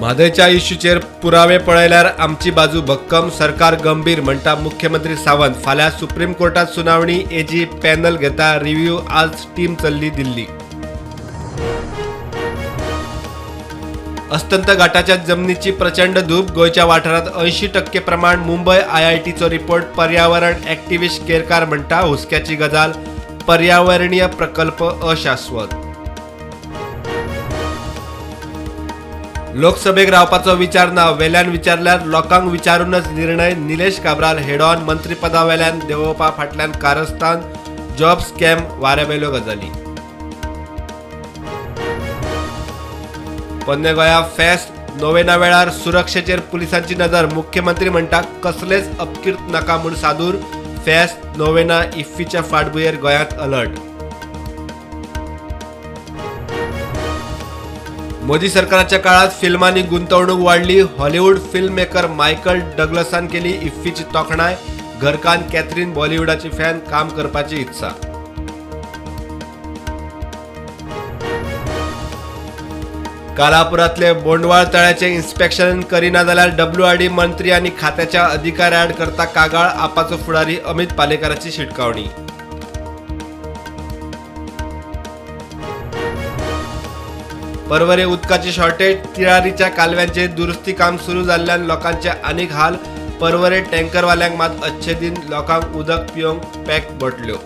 म्हादयच्या इश्यूचेर पुरावे पळयल्यार आमची बाजू भक्कम, सरकार गंभीर म्हणटा मुख्यमंत्री सावंत. फाल्यां सुप्रीम कोर्टात सुनावणी, एजी पॅनल घेता रिव्ह्यू, आज टीम चल्ली दिल्ली. अस्तंत घाटाच्या जमनीची प्रचंड धूप, गोंयच्या वाठारांत 80% प्रमाण. मुंबय आयआयटीचो रिपोर्ट. पर्यावरण ॲक्टिव्हिस्ट केरकार म्हणटा हुस्क्याची गजाल, पर्यावरणीय प्रकल्प अशाश्वत. लोकसभेक रावपाचो विचार ना, वेल्यान विचारल्यार लोकांक विचारूनच निर्णय. निलेश काब्राल हेडॉन मंत्रीपदावेल्यान देंवोवपा फाटल्यान कारस्थान, जॉब स्कॅम वाऱ्यावेल्यो गजाली. पोन्ने गोंया फेस्त नोवेना वेळार सुरक्षेचेर पुलिसांची नदर. मुख्यमंत्री म्हणटा कसलेच अपकीर्त नाका म्हूण सादूर. फेस्त नोवेना इफ्फीच्या फाटभुंयेर गोंयांत अलर्ट. मोदी सरकाराच्या काळात फिल्मांनी गुंतवणूक वाडली. हॉलिवूड फिल्म मेकर मायकल डग्लसान केली इफ्फीची तोखणाय. घरकान्न कॅथरीन बॉलिवूडाची फॅन, काम करपाची इत्सा. कालापुरातले बोंडवाळ तळ्याचे इन्स्पेक्शन करिना जाल्यार डब्ल्यूआरडी मंत्री आनी खात्याच्या अधिकाऱ्याआड करता कागाळ. आपाचो फुडारी अमित पालेकाराची शिटकावणी. परवरे उदकाची शॉर्टेज, तिळारीच्या कालव्यांचे दुरुस्ती काम सुरू जाल्ल्यान लोकांचे आनीक हाल. परवरे टँकरवाल्यांक मात अच्छे दिन, लोकांक उदक पिवंक पॅक बोटल्यो.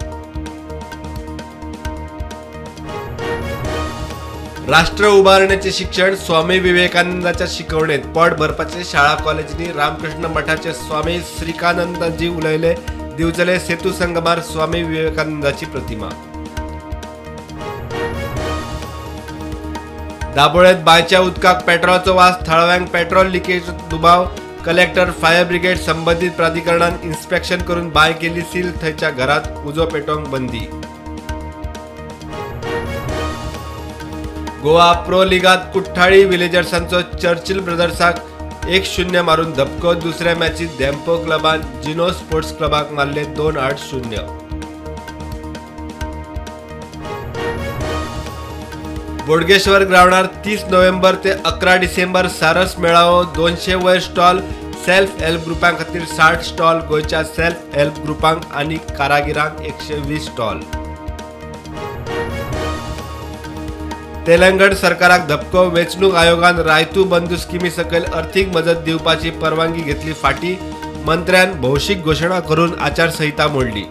राष्ट्र उबारणेचे शिक्षण स्वामी विवेकानंदाच्या शिकवणेत, पोट भरपाचे शाळा कॉलेजींनी. रामकृष्ण मठाचे स्वामी श्रीकानंदजी उलयले. दिवचले सेतू संगमार स्वामी विवेकानंदाची प्रतिमा. दाबोळेत बांयच्या उदकाक पेट्रोलाचो वास, थळाव्यांक पेट्रोल लिकेज दुबाव. कलेक्टर, फायर ब्रिगेड, संबंदीत प्राधिकरणान इन्स्पेक्शन करून बांय केली सील. थंयच्या घरात उजो पेटोवंक बंदी. गोवा प्रो लिगात कुठ्ठाळी विलेजर्सांचो चर्चिल ब्रदर्साक 1-0 मारून धपको. दुसऱ्या मॅचीत धेंपो क्लबान जिनो स्पोर्ट्स क्लबाक मारले 2-0. बोडगेश्वर ग्रावंडार 30 नोव्हेंबर ते 11 डिसेंबर सारस मेळावो. 200 वयर स्टॉल, सेल्फ हेल्प ग्रुपां खातीर 60 स्टॉल. गोंयच्या सेल्फ हेल्प ग्रुपांक आनी कारागिरांक 120 स्टॉल. तेलंगण सरकाराक धपको. वेंचणूक आयोगान रायतू बंधू स्किमी सकयल अर्थीक मजत दिवपाची परवानगी घेतली फाटी. मंत्र्यान भौशीक घोशणा करून आचारसंहिता मोडली.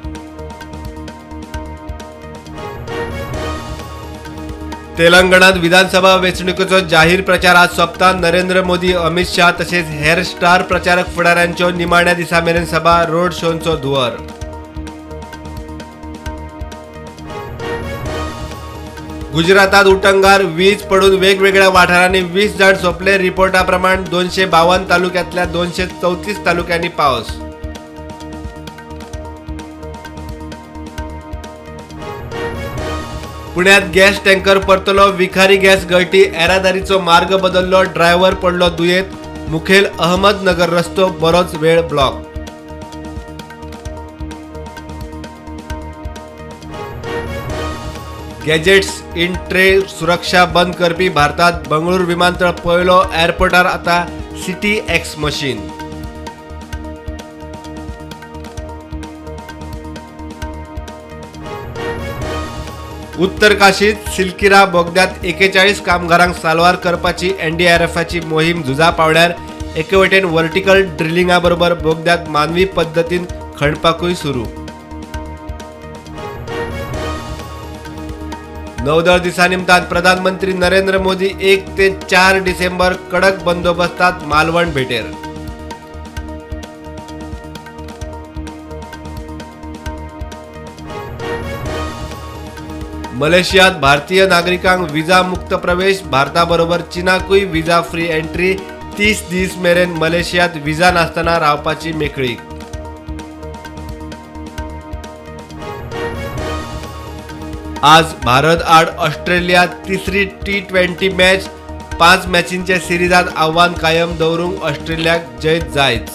तेलंगणात विधानसभा वेंचणुकेचो जाहीर प्रचार आज सोंपता. नरेंद्र मोदी, अमित शाह तशेंच हेर स्टार प्रचारक फुडाऱ्यांच्यो निमाण्या दिसा मेरेन सभा, रोड शोंचो धुंवर. गुजरातात उटंगार वीज पडून वेगवेगळ्या वाठारांनी 20 जाण सोंपले. रिपोर्टा प्रमाण 252 तालुक्यांतल्या 234 तालुक्यांनी पावस. पुण्यात गॅस टँकर परतलो, विखारी गॅस गळटी, येरादारीचो मार्ग बदललो, ड्रायव्हर पडलो दुयेंत. मुखेल अहमदनगर रस्तो बरोच वेळ ब्लॉक. गॅजेट्स इन ट्रे सुरक्षा बंद करपी भारतात बंगळूर विमानतळ पयलो. एअरपोर्टार आता सिटी एक्स मशीन. उत्तर काशीत सिल्किरा बोगद्यात 41 कामगारांक साल्वार करपाची एनडीआरएफाची मोहीम झुजा पावड्यार. एके वटेन वर्टिकल ड्रिलिंगा बरोबर बोगद्यात मानवी पद्दतीन खणपाकूय सुरू. नौदळ दिसा निमतान प्रधानमंत्री नरेंद्र मोदी 1 ते 4 डिसेंबर कडक बंदोबस्तात मालवण भेटेर. मलेशियात भारतीय नागरिकांक विजा मुक्त प्रवेश. भारताबरोबर चीनाकूय विजा फ्री एंट्री. 30 दीस मेरेन मलेशियात विजा नासतना रावपाची मेकळीक. आज भारत आड ऑस्ट्रेलिया तिसरी T20 match. 5 मॅचींच्या सिरीजात आव्हान कायम दवरूंक ऑस्ट्रेलियाक जैत जायच.